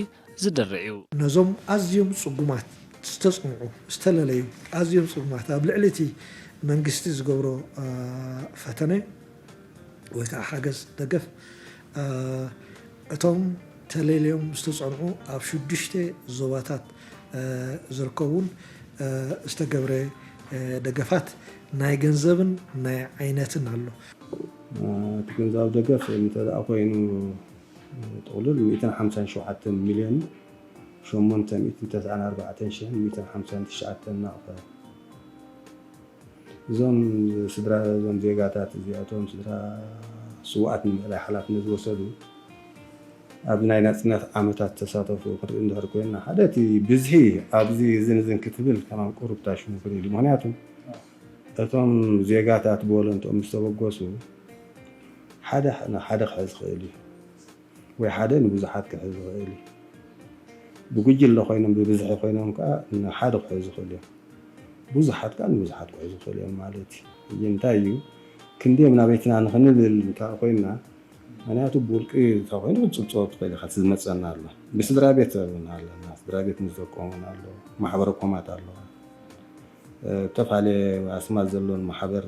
ዝድርዕ እዩ። ነዞም ኣዝዮም ጽጉማት ዝተጽንዑ ዝተለለዩ ኣዝዮም ጽጉማት ኣብ ልዕሊ እቲ መንግስቲ ዝገብሮ ፈተነ ወይ ከዓ ሓገዝ ደገፍ እቶም ተለልዮም ዝተፀንዑ ኣብ ሽዱሽተ ዞባታት ዝርከቡን ዝተገብረ ደገፋት ናይ ገንዘብን ናይ ዓይነትን ኣሎ። እቲ ገንዘባዊ ደገፍ እንተ ደኣ ኮይኑ ጥቕሉል ሚእትን ሓምሳን ሸውዓተን ሚልዮን ሸሞንተ ሚእትን ተስዓን ኣርባዕተን ሽሕን ሚእትን ሓምሳን ትሽዓተን ናቕፋ። እዞም ስድራ እዞም ዜጋታት እዚኣቶም ስድራ ስውኣት ንምእላይ ሓላፍነት ዝወሰዱ ኣብዚ ናይ ናጽነት ዓመታት ተሳተፉ ክትርኢ እንድሕር ኮይና፣ ሓደ እቲ ብዝሒ ኣብዚ እዝን እዝን ክትብል ከማን ቁሩብ ታሽሙ ክርኢ። ምኽንያቱ እቶም ዜጋታት ብወለንትኦም ምስ ተበገሱ ሓደ ን ሓደ ክሕዝ ይኽእል እዩ፣ ወይ ሓደ ንብዙሓት ክሕዝ ይኽእል እዩ። ብጉጅለ ኮይኖም ብብዝሒ ኮይኖም ከኣ ንሓደ ክሕዙ ይኽእሉ እዮም። ብዙሓት ከኣ ንብዙሓት ክሕዙ ይኽእሉ እዮም ማለት እዩ። ሕጂ እንታይ እዩ ክንደዮም ናበይትና ንኽንብል እንተ ኮይንና፣ ምኽንያቱ ብውልቂ እንተ ኮይኑ ጽብጽቦ ትኽእል ኢኻ፣ እቲ ዝመጸና ኣሎ። ብስድራ ቤት እውን ኣለና። ስድራ ቤት ምስ ደቆም እውን ኣሎ። ማሕበረ ኮማት ኣለዋ። ዝተፈላለየ ኣስማት ዘለዎም ማሕበር፣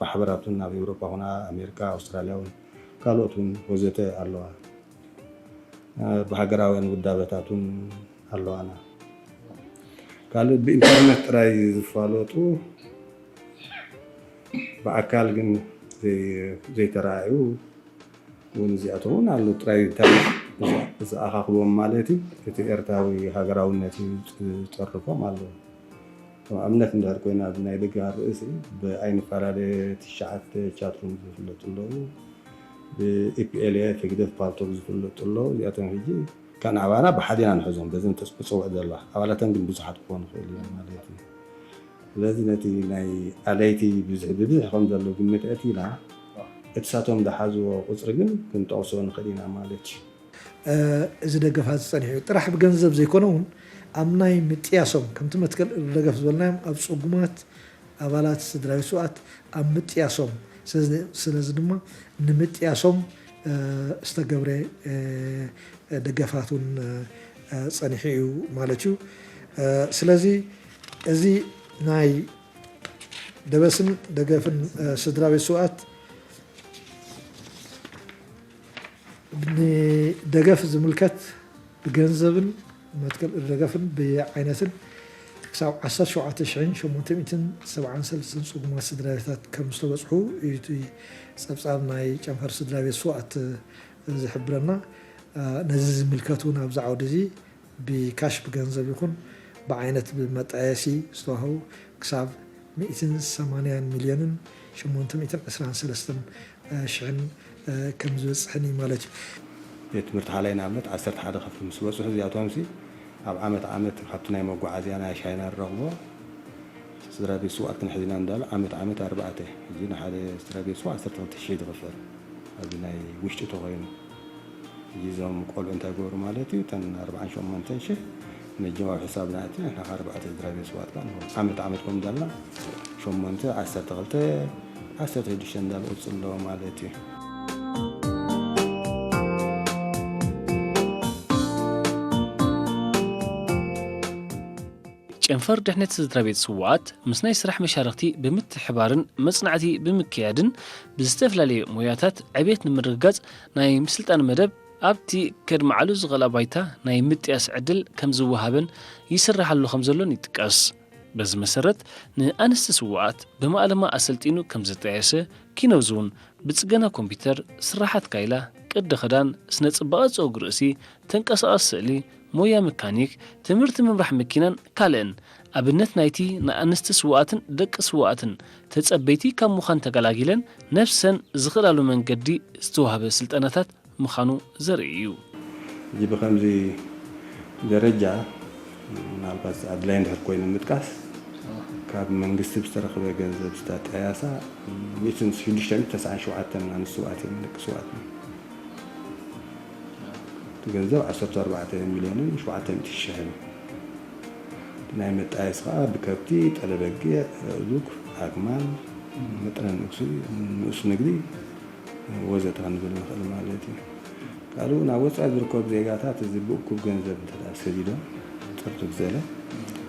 ማሕበራት እውን ኣብ ኤውሮጳ ኹና ኣሜሪካ፣ ኣውስትራልያ እውን ካልኦት እውን ወዘተ ኣለዋ። ብሃገራውያን ውዳበታት እውን ኣለዋና። ካልእ ብኢንተርነት ጥራይ ዝፋለጡ፣ ብኣካል ግን ዘይ-፣ ዘይተረኣዩ እውን እዚኣቶም እውን ኣለዉ። ጥራይ እንታይ ዝኣኻኽቦም ማለት እዩ፣ እቲ ኤርትራዊ ሃገራውነት እዩ ዝጠርፎም ኣለዉ። ከም ኣብነት እንድሕር ኮይና፣ ኣብዚ ናይ ደገ ርእሲ ብኣይንፈላለ ትሽዓተ ቻትሩም ዝፍለጡ ኣለዉ፣ ብኢፒኤልኤፍ ህግደፍ ፓልቶክ ዝፍለጡ ኣለዉ። እዚኣቶም ሕጂ ከ ንኣባና ብሓደ ኢና ንሕዞም፣ በዚ ተጽውዕ ዘላ ኣባላተን ግን ብዙሓት ክኾኑ ይኽእሉ እዮም ማለት እዩ። ስለዚ ነቲ ናይ ኣለይቲ ብዝሒ፣ ብብዝሒ ከም ዘሎ ግምት ኣእቲና፣ እቲ ሳቶም ዝሓዝዎ ቁጽሪ ግን ክንጠቕሶ ንኽእል ኢና ማለት እዩ። እ፣ እዚ ደገፋ እዚ ጸኒሑ እዩ። ጥራሕ ብገንዘብ ዘይኮነ እውን ኣብ ናይ ምጥያሶም፣ ከምቲ መትከል ደገፍ ዝበልናዮም ኣብ ጽጉማት ኣባላት ስድራ ቤት ስውኣት ኣብ ምጥያሶም፣ ስለዚ፣ ስለዚ ድማ ንምጥያሶም፣ እ፣ ዝተገብረ፣ እ፣ ደገፋት እውን፣ እ፣ ጸኒሑ እዩ ማለት እዩ። እ፣ ስለዚ እዚ ናይ ደበስን ደገፍን፣ እ፣ ስድራ ቤት ስውኣት ንደገፍ ዝምልከት ብገንዘብን መትከል ደገፍን ብዓይነትን ክሳብ ዓሰርተ ሸውዓተ ሽሕን ሸሞንተ ሚእትን ሰብዓን ሰለስተን ጽጉማት ስድራ ቤታት ከም ዝተበጽሑ እዩ እቲ ጸብጻብ ናይ ጨንፈር ስድራ ቤት ስውኣት ዝሕብረና። ነዚ ዝምልከት እውን ኣብዚ ዓውዲ እዚ ብካሽ ብገንዘብ ይኹን ብዓይነት ብመጣየሲ ዝተዋህቡ ክሳብ ሚእትን ሰማንያን ሚልዮንን ሸሞንተ ሚእትን ዕስራን ሰለስተን ሽሕን ከም ዝበጽሕን እዩ ማለት እዩ። ቤት ትምህርቲ ሓላይ ንኣብነት ዓሰርተ ሓደ ክፍሊ ምስ በጽሑ እዚኣቶምሲ ኣብ ዓመት ዓመት ካብቲ ናይ መጓዓዝያ ናይ ሻይና ንረኽቦ ስድራ ቤት ስውኣት ክንሕዝና እንዳሉ ዓመት ዓመት ኣርባዕተ፣ ሕጂ ንሓደ ስድራ ቤት ስውኣት ዓሰርተ ክልተ ሽሕ ዝኽፈል ኣብዚ ናይ ውሽጢ ተኾይኑ። ሕጂ እዞም ቆልዑ እንታይ ገበሩ ማለት እዩ? እተን ኣርባዓን ሸሞንተን ሽሕ መጀመርያ ኣብ ሕሳብና ኣትዩ፣ ንሕና ከኣ ኣርባዕተ ስድራ ቤት ስውኣት ከኣ ንኾኑ። ዓመት ዓመት ከም እንዳልና ሸሞንተ፣ ዓሰርተ ክልተ፣ ዓሰርተ ሽዱሽተ እንዳበሉ ይቕጽሉ ኣለዉ ማለት እዩ። ጨንፈር ድሕነት ስድራ ቤት ስውኣት ምስ ናይ ስራሕ መሻርኽቲ ብምትሕባርን መጽናዕቲ ብምክያድን ብዝተፈላለየ ሞያታት ዕቤት ንምርግጋጽ ናይ ምስልጣን መደብ ኣብቲ ከድምዓሉ ዝኽእላ ባይታ ናይ ምጥያስ ዕድል ከም ዝወሃበን ይስርሓሉ ከም ዘሎን ይጥቀስ። በዚ መሰረት ንኣንስቲ ስውኣት ብማእለማ ኣሰልጢኑ ከም ዘጣየሰ፣ ኪኖዝ እውን ብጽገና ኮምፒውተር፣ ስራሓት ካይላ፣ ቅዲ ክዳን፣ ስነ ጽባቐ ጸጉሪ ርእሲ፣ ተንቀሳቓሲ ስእሊ፣ ሞያ መካኒክ፣ ትምህርቲ ምምራሕ መኪናን ካልእን ኣብነት ናይቲ ንኣንስቲ ስውኣትን ደቂ ስውኣትን ተጸበይቲ ካብ ምዃን ተገላጊለን ነብሰን ዝኽእላሉ መንገዲ ዝተዋህበ ስልጠናታት ምዃኑ ዘርኢ እዩ። ሕጂ ብኸምዚ ደረጃ ምናልባት ኣድላይ እንድሕር ኮይኑ ምጥቃስ፣ ካብ መንግስቲ ብዝተረኽበ ገንዘብ ዝተጠያሳ ሚእትን ሽዱሽተ ሚእትን ተስዓን ሸውዓተን ኣንስቲ ስውኣት እየን፣ ደቂ ስውኣት እየን። እቲ ገንዘብ ዓሰርተ ኣርባዕተ ሚልዮንን ሸውዓተ ሚእቲ ሽሕን እዩ። እቲ ናይ መጣየሲ ከኣ ብከብቲ፣ ጠለበጊዕ፣ ኣእዱግ፣ ኣግማል፣ መጠነ ንኡስ፣ ንኡስ ንግዲ ወዘተ ክንብል ንኽእል ማለት እዩ። ካልኡ ናብ ወጻኢ ዝርከቡ ዜጋታት እዚ ብእኩብ ገንዘብ እንተ ደኣ ሰዲዶም፣ ጥርቱ ግዘለ፣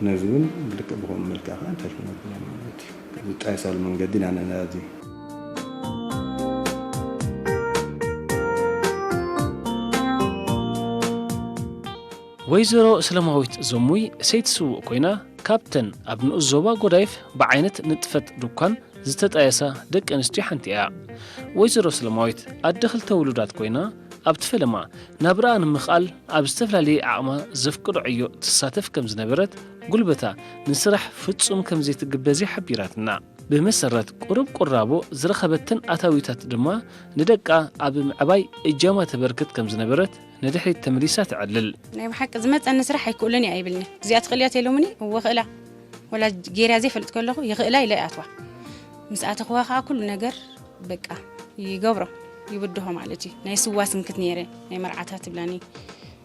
ነዚ እውን ብልክዕ ብኸምኡ መልክዕ ከኣ እንታይ ክነብሎ ማለት እዩ። ዝጣየሳሉ መንገዲ ኢና ንርኢ ኣብዚ። ወይዘሮ ሰለማዊት ዘሙይ ሰይቲ ስዉእ ኮይና፣ ካብተን ኣብ ንኡስ ዞባ ጎዳይፍ ብዓይነት ንጥፈት ድኳን ዝተጣየሳ ደቂ ኣንስትዮ ሓንቲ እያ። ወይዘሮ ሰለማዊት ኣደ ክልተ ውሉዳት ኮይና፣ ኣብቲ ፈለማ ናብራኣ ንምኽኣል ኣብ ዝተፈላለየ ዓቕማ ዘፍቅዶ ዕዮ ትሳተፍ ከም ዝነበረት፣ ጉልበታ ንስራሕ ፍጹም ከም ዘይትግበዜ ሓቢራትና። ብመሰረት ቁሩብ ቁራቦ ዝረኸበተን ኣታዊታት ድማ ንደቃ ኣብ ምዕባይ እጃማ ተበርክት ከም ዝነበረት ንድሕሪት ተመሊሳ ተዕልል። ናይ ብሓቂ ዝመጸኒ ስራሕ ኣይክእሉን እየ ኣይብልኒ። እዚኣ ትኽእልያ ተይሎምኒ፣ እወ ክእላ። ወላ ጌርያ ዘይፈልጥ ከለኹ ይኽእላ ኢለ እየ ኣትዋ። ምስ ኣተኽዋ ከዓ ኩሉ ነገር በቃ ይገብሮ፣ ይብድሆ ማለት እዩ። ናይ ስዋ ስንክት ነይረ፣ ናይ መርዓታት ትብላኒ፣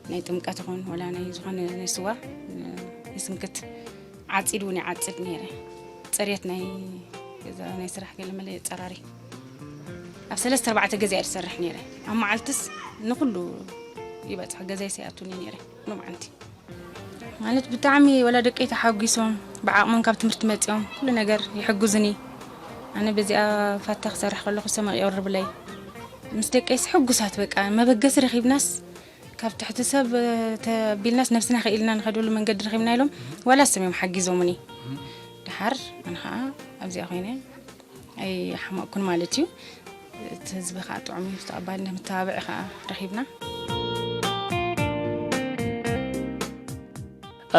ናይ ጥምቀት ይኹን ወላ ናይ ዝኾነ ናይ ስዋ፣ እ፣ ይስንክት። ዓጺድ እውን ይዓጽድ ነይረ። ጽሬት ናይ ገዛ፣ ናይ ስራሕ ገለ መለ የጸራሪ። ኣብ ሰለስተ ኣርባዕተ ገዛ እየ ዝሰርሕ ነይረ። ኣብ መዓልትስ ንኹሉ ይበጽሖ፣ ገዛይ ሰይኣቱኒ ነይረ፣ ሎማዓንቲ። ማለት ብጣዕሚ ወላ ደቀይ ተሓጒሶም፣ ብዓቕሞም ካብ ትምህርቲ መጺኦም ኩሉ ነገር ይሕግዙኒ። ኣነ በዚኣ ፋታ ክሰርሕ ከለኹ ሰመቕ የቕርብለይ። ምስ ደቀይስ ሕጉሳት በቃ፣ መበገሲ ረኺብናስ፣ ካብ ትሕቲ ሰብ ተቢልናስ ነብስና ክኢልና ንኸደሉ መንገዲ ረኺብና ኢሎም ዋላ ስም እዮም ሓጊዞምኒ። ደሓር ኣነ ኸዓ ኣብዚኣ ኮይነ ኣይሓመቕኩን ማለት እዩ። እቲ ህዝቢ ኸዓ ጥዑም እዩ፣ ተቐባልነት፣ መተባብዒ ኸዓ ረኺብና።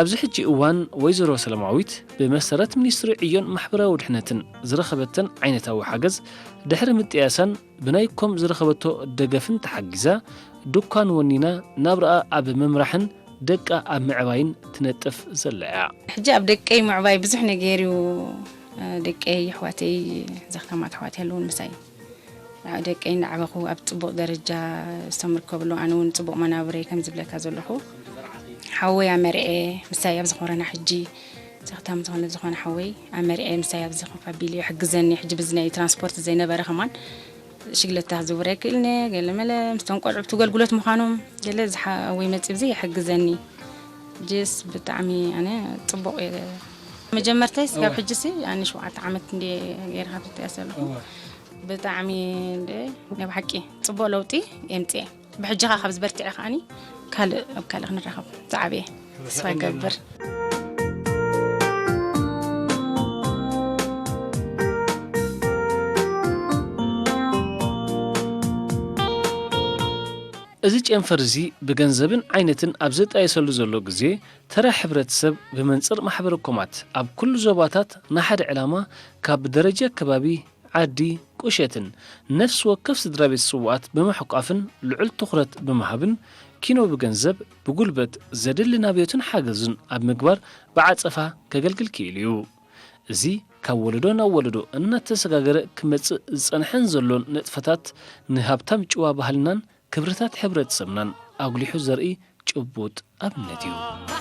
ኣብዚ ሕጂ እዋን ወይዘሮ ሰላማዊት ብመሰረት ሚኒስትሪ ዕዮን ማሕበራዊ ድሕነትን ዝረኸበተን ዓይነታዊ ሓገዝ ድሕሪ ምጥያሳን ብናይ ኮም ዝረኸበቶ ደገፍን ተሓጊዛ፣ ድኳን ወኒና ናብራኣ ኣብ ምምራሕን ደቃ ኣብ ምዕባይን ትነጥፍ ዘላ እያ። ሕጂ ኣብ ደቀይ ምዕባይ ብዙሕ ነገር እዩ። ደቀይ፣ ኣሕዋተይ፣ ዘኽታማት ኣሕዋተይ ኣለውን ምሳይ። ደቀይ እንዳዕበኹ ኣብ ጽቡቕ ደረጃ እሶም ይርከብሉ፣ ኣነ እውን ጽቡቕ መናብረይ ከም ዝብለካ ዘለኹ። ሓወይ ኣመርኤ ምሳይ ኣብዚ ኮረና ሕጂ ዘኽታም ዝኾነ፣ ዝኾነ ሓወይ ኣመርኤ ምሳይ ኣብዚ ኮፍ ኣቢሉ ይሕግዘኒ። ሕጂ ብዚ ናይ ትራንስፖርት ዘይነበረ ከማን ሽግለታ ክዝውር ኣይክእልኒ፣ ገለ መለ ምስቶም ቆልዑ ብቲ ገልግሎት ምዃኖም ገለ ዝሓ-፣ ወይ መጺ ብዚ ይሕግዘኒ። ጅስ ብጣዕሚ ኣነ ጽቡቕ እየ። መጀመርታይ ስጋብ እወ። ሕጂ ሲ ኣነ ሸውዓተ ዓመት እንደ ገይርካ ትጥያ ዘለኹ። እወ። ብጣዕሚ እንደ ናይ ብሓቂ ጽቡቕ ለውጢ የምጽእ። ብሕጂ ኸዓ ካብ ዝበርትዐ ከዓኒ ካልእ፣ ኣብ ካልእ ክንራኸብ ዝዓበየ ተስፋ ይገብር። እዚ ጨንፈር እዚ ብገንዘብን ዓይነትን ኣብ ዘጣየሰሉ ዘሎ ግዜ፣ ተራ ሕብረተሰብ ብመንጽር ማሕበረ ኮማት ኣብ ኩሉ ዞባታት ንሓደ ዕላማ ካብ ደረጃ ከባቢ፣ ዓዲ፣ ቁሸትን ነፍሲ ወከፍ ስድራ ቤት ስውኣት ብምሕቋፍን ልዑል ትኹረት ብምሃብን ኪኖ ብገንዘብ፣ ብጉልበት ዘድሊ ናብዮትን ሓገዝን ኣብ ምግባር ብዓጸፋ ከገልግል ክኢሉ እዩ። እዚ ካብ ወለዶ ናብ ወለዶ እናተሰጋገረ ክመጽእ ዝጸንሐን ዘሎን ንጥፈታት ንሃብታም ጭዋ ባህልናን ክብርታት ሕብረተሰብናን ኣጉሊሑ ዘርኢ ጭቡጥ ኣብነት እዩ።